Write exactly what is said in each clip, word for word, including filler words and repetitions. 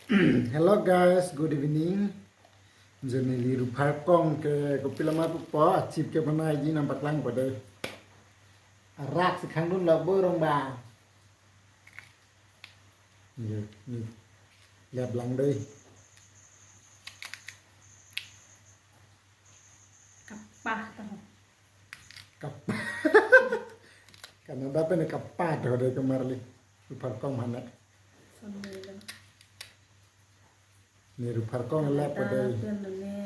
Hello guys, good evening. Joni neli ruphar kong ke kopilama pupo, achip kebonai ji nangpaklangpo dei. Arak si khangdun lo bo rong ba. Ni, ni. Lep lang dei. Kapah tahu. Kapah. Kannada pen kapah do dei kemar li. Ruphar kong mana? Sambil. Ni ruphar kong lep po dei. Kannada pen ne,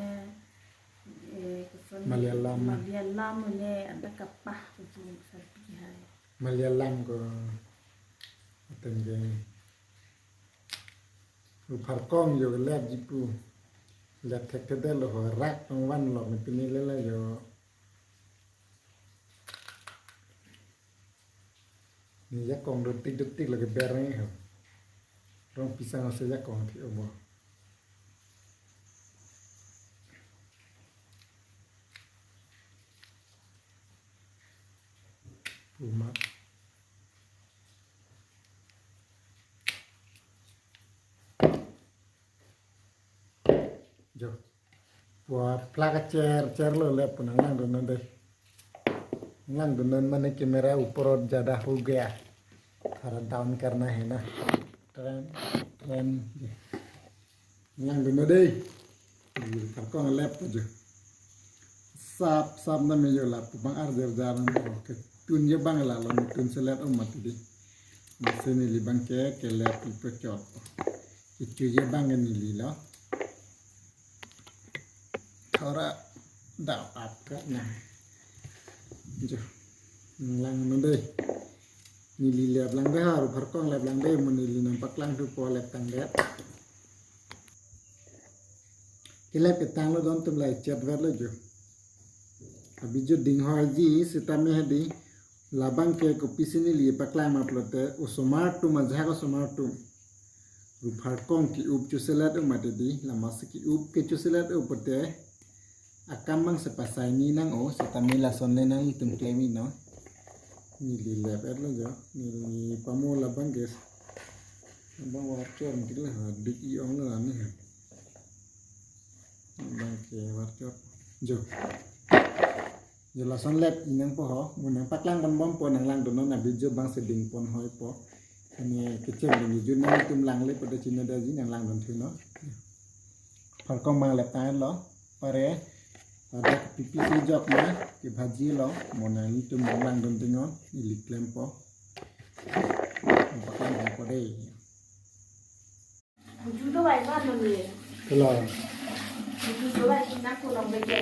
eh, koson Malayalam. Malayalam ne ada kapah kucing sarpi hai. Malayalam ko. Ateng ke. Ruphar kong jo lep ji pu. Lep thekthedetlo ho, rak tong van lo me pini lela jo. Ni jakong dotik dotik lake bereng ho. Rong pisang ase jakong thi obo. Puma. Jo. Puar plak acher cher lo lep pu nanglangdunnon dei. Nanglangdunnon mane camera upor jada ho gaya. Thora down karna hai na. Tren, tren. Nanglangdunnon dei. Ruphar kong lep po jo. Sap sap na me jo lapu bang arjar jar na mo ke tun jo bang la lo tun selet om mati dei. Masi neli bang ke ke lep ipo chot. Ichu jo bang neli lo. Thora down up karna. Jo. Nanglangnon dei. Neli lep lang dei ha, ruphar kong lep lang dei, mo neli nangpaklang thupo lep tangdet. Kelep ketang lo don tum lai chet ver lo jo. Abi jo ding hoi ji sitame hedi. Labang ke kopisi neli paklang ma pulote osomar atum ajahak osomar atum. Ruphar kong ke-up choselet o mati dei, lamasi ke-up ke choselet o pote. Akam bang sepasai ni nang o, sitame lason le nangtum klem-i non. Neli lep et lo jo, neli pamo labang gas. Labang warchor mungkin lah dik i-ong lo ani ha. Labang ke warchor. Jo. Jo lason lep-i nangpo ho, mo nangpaklang pon bompo nanglangdunnon abi jo bang seding pon hoi po. Ini kecil ding ju nangtum langle pada Cina daji nanglangdun thunon. Ruphar kong bang lep tanglo. Pare, pada pipi sejok na, kebhaji lo, mo nanglitum nanglangdun thunon, neli klempo. Nangpaklang bompo dei. Buju do bai ba nonle. Hello. Buju do bai na ko long bai ke.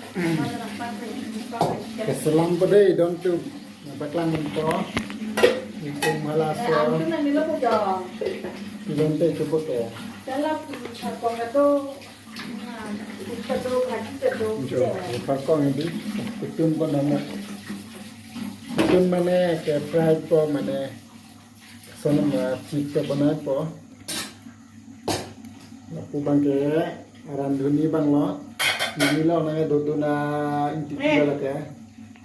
Mana nampak bai, nampak bai. Keselam po dei don tum. Nangpaklang bompo. Itum hala so. Ang tu nang nilo ko jo. Ilon te chupo ke. Dalam chakong ka to. Nah, itu do, bhaji ka do. Jo, ruphar kong ini. Itum po nang. Itum mane ke fry po mane. Sonam, ah, chip kebonaipo. Lapu bang ke randhuni bang lo. Neli lo nang dodun a ingti pilo lake.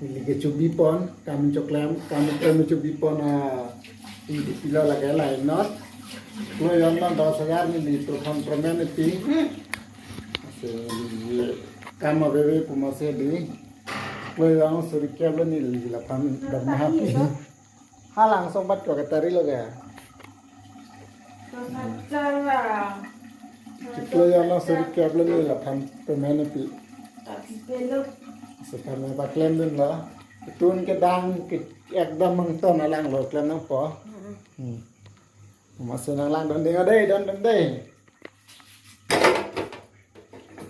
Neli kechobi pon, kam choklem, kam klem chobi pon, ah, ingti pilo lake lainot. Klojon lo dos hajar neli prothom permen iti. Ase neli kam aveve pu masi dei. Klojon suri kep lo neli laphan darmaha pi. Halang song bat ko katari lo ke. Chiklo ya lo suri kep lo ni laphan permen pi. Sekarang paklem dunlo. Tun kedang ke ekdam mangton alang lo klem nangpo. Hmm. Masi nanglangdun ding dei, dundun dei.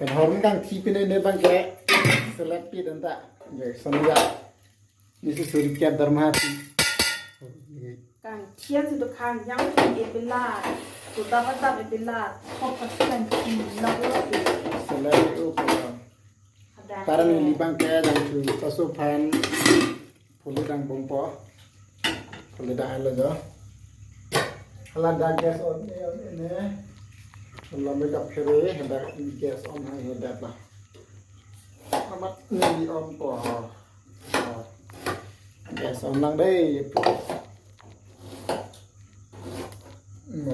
Pen horn kangthi pine ne bang ke selet pi dun ta. Ye, son ya. Neli suri kep darmaha pi. Kangthi an si do khang yang si e pilar. Tuta patap e pilar. Kok kasi kangthi lok lok e. Selet o pilar. Ada. Parang neli bang ke jangthu paso aphan. Pulu dang bompo. Pulu dang alo jo. Hala dak gas on e, on e ne. Hala me kaphere, hala gas on hai he dak ba. Amat neli on po. Gas on lang dei. Mo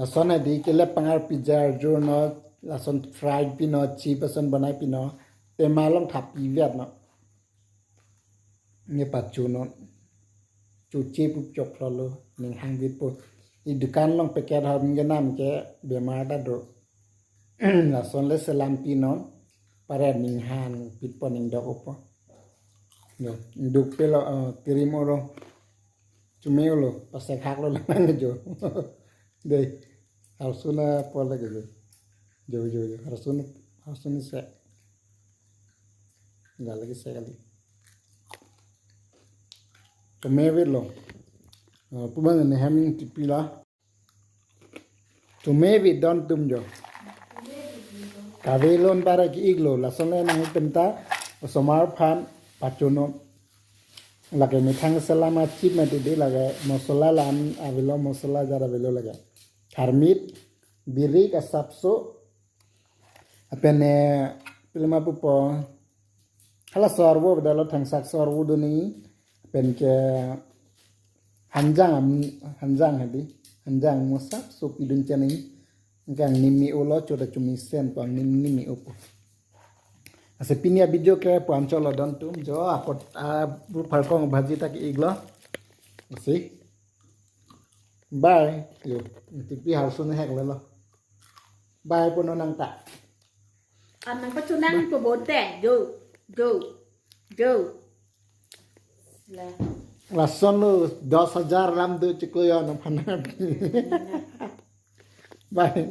Lason hadi kele pangar pijar jur no, lason fried pi no, chip ason banai pi no, tema along thap pivet no. Ne pacho no. Choche pup chok lo, ning hang vit po. I dukan along packet hom ke nam ke bemar ta do. Lason le selam pi no, pare ning hang vit po, ning dok po. Yo, duk pelo, eh, tirim oro. Chume olo, pasek hak lo lang jo. Dei, harsun apor lagi jo. Jo, jo, jo, harsun, harsun se. Gal lagi se kali. Chume vit lo. Eh, pu abang ne hem tipi la. Chume vit don tum jo. Kave lon pare ki-ik lo, lason le nangtum ta osomar aphan pacho no. Lake methang selam achip mati de, lake masala la-an avelo, masala jat avelo lake. Tharmit, birik asapso, lapen, eh, pilma pupo. Hala sorvo bedalo, thangsak sorvo do nangji. Lapen ke hanjang am-, hanjang hadi. Hanjang mo asapso pidun chot nangji. Angnim me-o lo, chot ta chumi sen po, angnim, nim me-o po. Lasi pini a-video ke pu-an chot lo don tum jo, apot, ah, bru pharkong bhaji ta ki-ik lo. Lasi. Bye. Yo, tipi harsun hek lelo. Bye pu no nang ta. An nangpacho nang po bonte. Jo, jo, jo. Le. Lason lo dos hajar lam do chiklo yo no phanak. Bye.